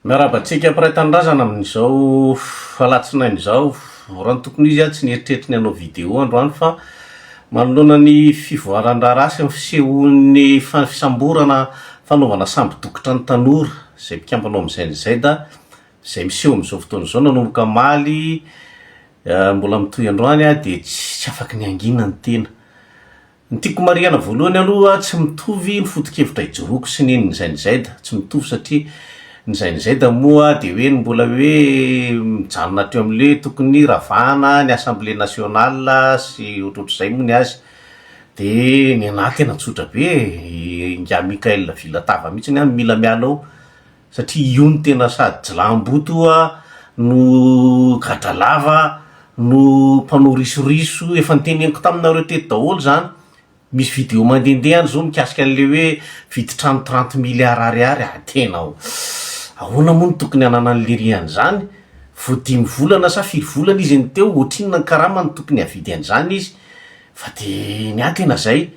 Miarahaba antsika mpiray tanindrazana amin'izao alatsinainy izao. Raha ny tokony ho izy aho tsy nieritreritra ny hanao vidéo androany fa manoloana ny fivoaran-draharaha sy ny fisehoan'ny fisamborana fanaovana sambo-dokotra ny tanora izay mpikambana ao amin'ny GNZ izay miseho amin'izao fotoana izao nanomboka omaly mbola mitohy androany dia tsy afaky ny hangina ny tena. Ny tiako marihana voalohany aloha tsy mitovy ny foto-kevitra ijoroako sy ny ny ZNZ, tsy mitovy satria ny ZNZ moa dia hoe ny mbola hoe mijanona hatreo amin'le tokony ravahana ny assemblée nationale sy ohatrohatr'izay moa ny azy, de ny anah tena tsotra be e, ingahy Mickael Villatava mihitsy ny ahy no mila miala ao satria io no tena sady jilamboto no gadralava no mpanao risoriso, efa noteneniko taminareo teto daholo zany, misy video mandehandeha any zao mikasika an'le hoe vidy trano trente milliards ariary, ah tena ahoana moa no tokony hananan'i lery an'izany, vao dimy volana sa firy volana izy no teo, ohatrinona ny karamany tokony havidy an'izany izy, fa de ny ahy tena zay.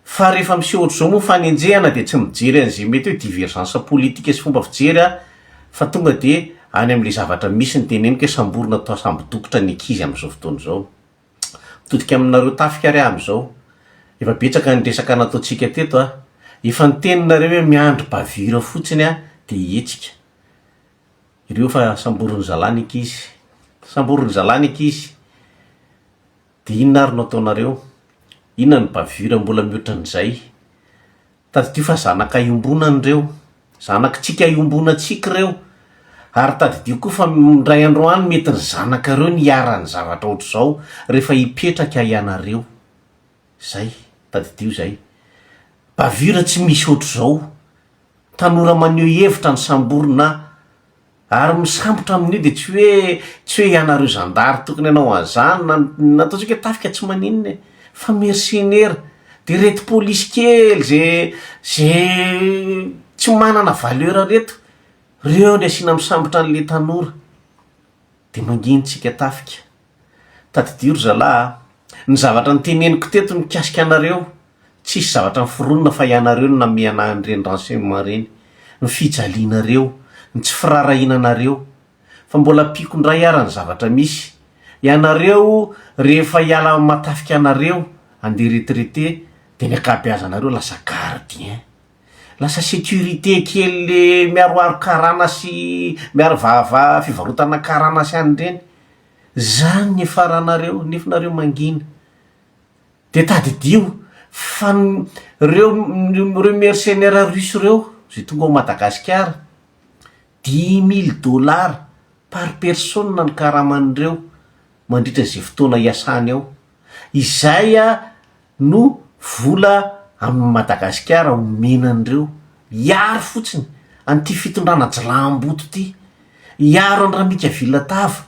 Fa rehefa miseho ohatr'izao moa ny fanenjehana dia tsy mijery an'izay mety hoe divergence politique sy fomba fijery aho fa tonga dia any amin'ilay zavatra misy ny teneniko hoe samborina toa sambo-dokotra ny ankizy amin'izao fotoana izao. Mitodika aminareo tafika ary aho amin'izao. Efa betsaka ny resaka nataontsika teto a. Efa niteny nareo hoe miandry bavure fotsiny aho dia hihetsika. Ireo fa samborin'ny zalahy ny ankizy. Samborin'ny zalahy ny ankizy. Dia inona ary no ataonareo? Inona ny bavure mbola mihoatra an'izay? Tadidio fa zanaka iombonana ireo. Zanakitsika iombonantsika ireo. Ary tadidio koa fa indray andro any mety ny zanakareo no hiharan'ny zavatra ohatr'izao rehefa hipetraka ianareo. Izay, tadidio izay. Bavure tsy misy ohatr'izao. Tanora maneho hevitra ny samborina Ary misambotra amin'io dia tsy hoe tsy hoe ianareo zandary tokony hanao an'izany na na ataontsika hoe tafika tsy maninona e, fa mercenaires, dia ireto polisy kely ze ze tsy manana valeur reto, reo ny asiana misambotra an'le tanora, dia manginy tsika tafika. Tadidio ry zalahy a, ny zavatra noteneniko teto mikasika anareo, Tsisy zavatra noforonina fa ianareo no namehana an'ireny renseignement ireny, ny fijalianareo, ny tsy firaharahiana anareo. Fa mbola ampiako indray ara ny zavatra misy, ianareo rehefa hiala amin'ny maha tafika anareo, andeha retraité, dia ny ankabeazanareo lasa gardien. Lasa sécurité kely le miaroaro karana sy miaro vava fivarotana karana sy any ireny. Zany ny hiafaranareo nefa nareo mangina. Dia tadidio fa reo reo mercenaires russe reo zay tonga ao Madagasikara, dix mille dollars par personne ny karaman'ireo mandritra izay fotoana iasany ao. Izay no vola amin'i Madagasikara omena an'ireo hiaro fotsiny an'ity fitondrana jilamboto ity, hiaro an'i Ramika Villatava,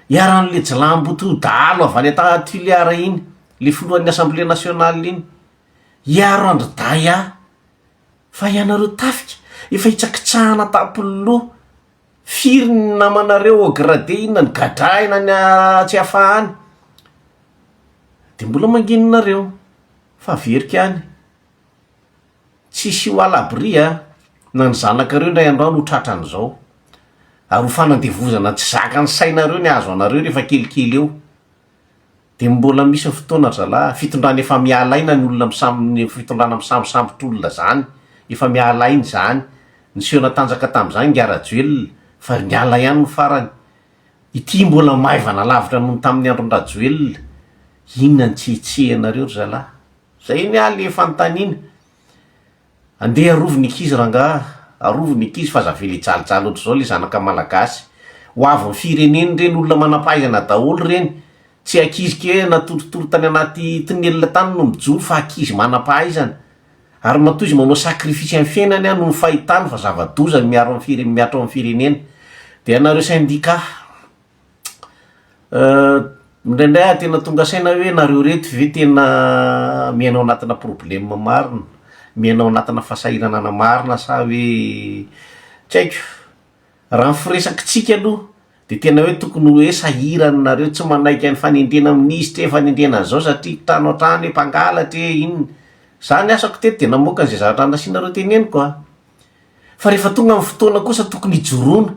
Iharan'le jilamboto dahalo avy any anta Tuliara iny, le filohan'ny assemblée nationale iny. Hiaro an-dry Daya. Fa ianareo tafika, efa hitsakitsahana tampon'ny loha. Firy ny namanareo haut gradé inona ny gadraina any Tsiafahy any. De mbola mangina nareo. Fa averiko ihany. Tsisy ho à l'abri a! Na ny zanakareo indray andro any ho tratran'izao. Ary ho fanandevozana tsy zakan'ny sainareo ny hahazo anareo rehefa kelikely eo. Dia mbola misy ny fotoana ry zalahy, fitondrana efa miala aina ny olona misam- ny fitondrana misambosambotr'olona zany, efa miala aina izany. Niseho natanjaka tamin'izany ingahy Rajoelina, fa niala ihany ny farany. Ity mbola maivana lavitra noho ny tamin'ny andron-dRajoelina. Inona no tsy hetsehanareo ry zalahy? Zay ny ahy le fanontaniana. Andeha arovy ny ankizy rangaha, arovy ny ankizy fa aza avela hijalijaly ohatr'izao le zanaka malagasy. Ho avin'ny firenena ireny, olona manam-pahaizana daholo ireny. Tsy ankizy ke natoritory tany anaty tunnel tany no mijoro fa ankizy manam-pahaizana. Ary matoa izy manao sacrifice amin'ny fiainany noho ny fahitany fa zava-doza ny miaro ny fire- mihatra ao amin'ny firenena. Dia ianareo syndicat, Indraindray aho tena tonga saina hoe nareo reto ve tena miaina ao anatina problème marina, miaina ao anatina fahasahiranana marina sa hoe tsy haiko, raha ny firesakitsika aloha de tena hoe tokony hoe sahirana nareo tsy manaiky an'ny fanendrena minisitra e, fanendrena an'izao satria trano an-trano e, mpangalatra e, inona, za ny asako teto de namoaka an'izay zavatra nasianareo teneniko a. Fa rehefa tonga ny fotoana kosa tokony hijoroana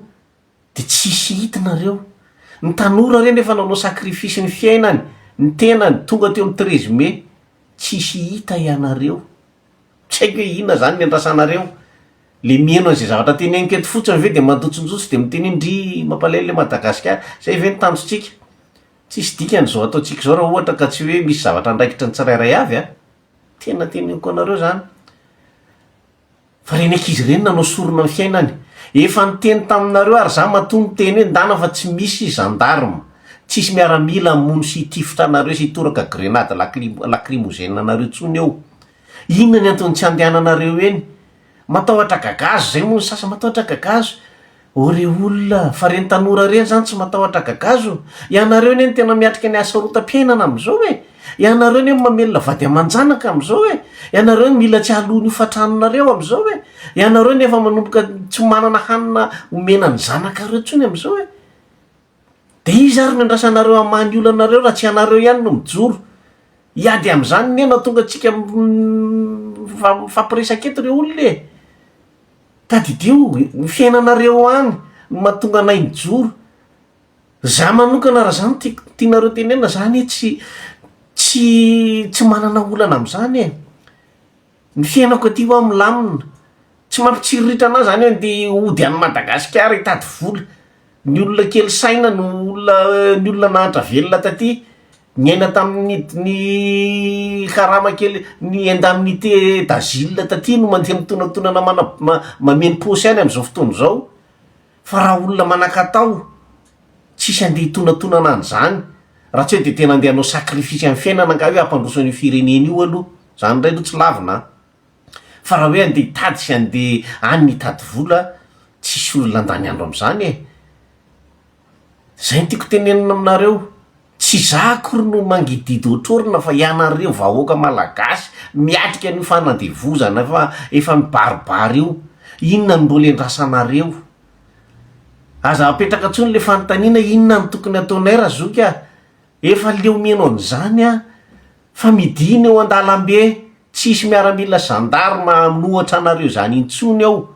de tsisy hita nareo. Ny tanora reny efa nanao sacrifice ny fiainany, ny tenany, tonga teo amin'ny 13 mai, tsisy hita ianareo. Tsy haiko hoe inona zany ny andrasanareo. Le miheno an'izay zavatra teneniko eto fotsiny ve de mandotsinjotsy de miteny hoe ndry mampalahelo le Madagasikara. Zay ve ny tanjontsika? Tsisy dikany izao ataontsika izao raha ohatra ka tsy hoe misy zavatra andraikitry ny tsirairay avy a! Tena teneniko anareo zany. Fa reny ankizy ireny nanao sorona ny fiainany. Efa niteny taminareo ary za matoa niteny hoe ndana fa tsy misy gendarme, tsisy miaramila hamono sy hitifitra anareo sy hitoraka grenade lacrymogène anareo intsony eo. Inona ny antony tsy andehananareo eny? Matahotra gagazo zay moa ny sasany, matahotra gagazo. Ô re olona, fa reny tanora reny zany tsy matahotra gagazo? Ianareo anie no tena miatrika ny hasarotam-piainana amin'izao e! Ianareo anie no mamelona vady aman-janaka amin'izao e! Ianareo no mila tsy haloa ny hofan-tranonareo amin'izao e! Ianareo no efa manomboka tsy manana hanina homena ny zanakareo intsony amin'izao e! Dia iza ary no andrasanareo hamaha ny olanareo raha tsy ianareo ihany no mijoro hiady amin'izany anie no hahatonga antsika mifampiresaka eto re olona e! Tadidio, ny fiainanareo any no mahatonga anay mijoro. Za manokana raha za no tiako tianareo tenenina za anie tsy tsy tsy manana olana am'zany e. Ny fiainako aty hoa milamina. Tsy mampitsiriritra anah zany hoe andeha hody any Madagasikara hitady vola. Ny olona kely saina no olona ny olona nahantra velona taty, niaina tamin'ny ny karama kely, ny indemnité d'asile taty no mandeha mitonatonana mana- ma- mameno paosy any am'zao fotoana izao, fa raha olona manan-katao tsisy andeha hitonatonana an'zany, raha tsy hoe de tena andeha hanao sacrifice amin'ny fiainana angaha hoe hampandroso an'io firenena io aloha, zany ndray aloha tsy lavina an! Fa raha hoe andeha hitady sy andeha any hitady vola, tsisy olona handany andro amin'izany e! Zay no tiako tenenina aminareo, tsy za akory no mangididy otrorina fa ianareo vahoaka malagasy miatrika an'io fanandevozana efa efa mibaribary io, inona no mbola iandrasanareo? Aza apetraka intsony le fanontaniana inona no tokony ataonay razoky a! Efa leo mihaino an'izany aho fa midina eo an-dalambe tsisy miaramila gendarme hanohatra anareo izany intsony ao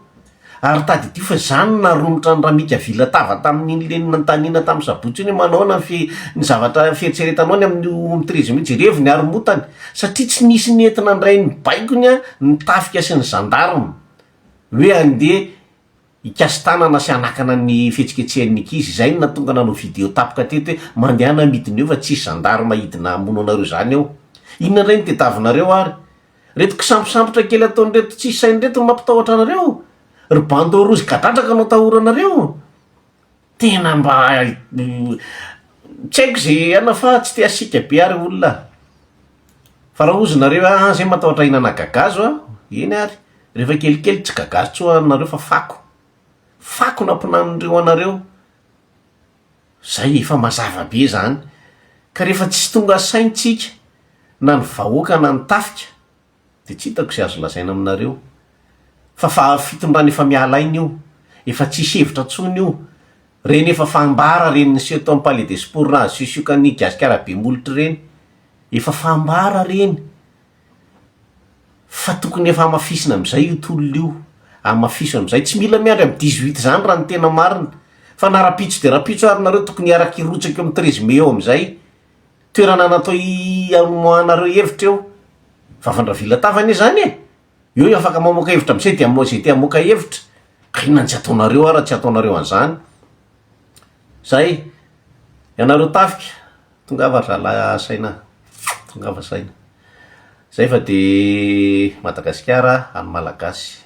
ary tadidio fa izany no naromotra an'i Ramika Vilatava tamin'iny le nanontaniana tamin'ny sabotsy iny hoe manahoana ny fi ny zavatra fieritreretanao ny amin'io treize mai jerevo ny haromotany satria tsy nisy nety nandray ny baikony ny tafika sy ny gendarme hoe andeha hikasi-tanana sy hanakana ny fihetsiketsehan'ny ankizy, izay no nahatonga nanao video tapoka teto hoe mandehana midina eo fa tsisy gendarme hidina hamono anareo izany eo. Inona indray no tediavinareo ary? Reto kisambosambotra kely ataon'ireto tsisy saina ireto no mampitahotra anareo? Ry bandeau rouge gadradraka no atahoranareo? Tena mba tsy haiko ze ana fa tsy te hasiaka be aho ry olona a! Fa raha hozy nareo hoe aa zay matahotra hihinana gagazo a, eny ary, rehefa kelikely tsy gagazo tsony hohaninareo fa fako, fako no ampinanin'ireo anareo, zay efa mazava be zany, ka rehefa tsy tonga saina tsika na ny vahoaka na ny tafika de tsy hitako ze azo lazaina aminareo, fa fa fitondrana efa miala aina io, efa tsisy hevitra tsony io, reny efa fambara reny niseho tao am palais des sports nahazo sisiokan'ny gasikara be molotra reny, Efa fambara reny fa tokony efa hamafisina amizay io tolona io, hamafiso amizay, tsy mila miandry am 18 zany raha ny tena marina fa na rapitso de rapitso ary nareo tokony hiaraka hirotsaka eo am 13 mai eo amizay, toerana natao hiamoahanareo hevitra eo, vavan-dRavilatava anie zany e, eo afaka mamoaka hevitra amizay de zay te hamoaka hevitra, ka inona no tsy ataonareo ary raha tsy ataonareo an'zany, zay, ianareo tafika. Tongava ry zalahy saina a! Tongava saina. Zay fa de Madagasikara an'ny Malagasy.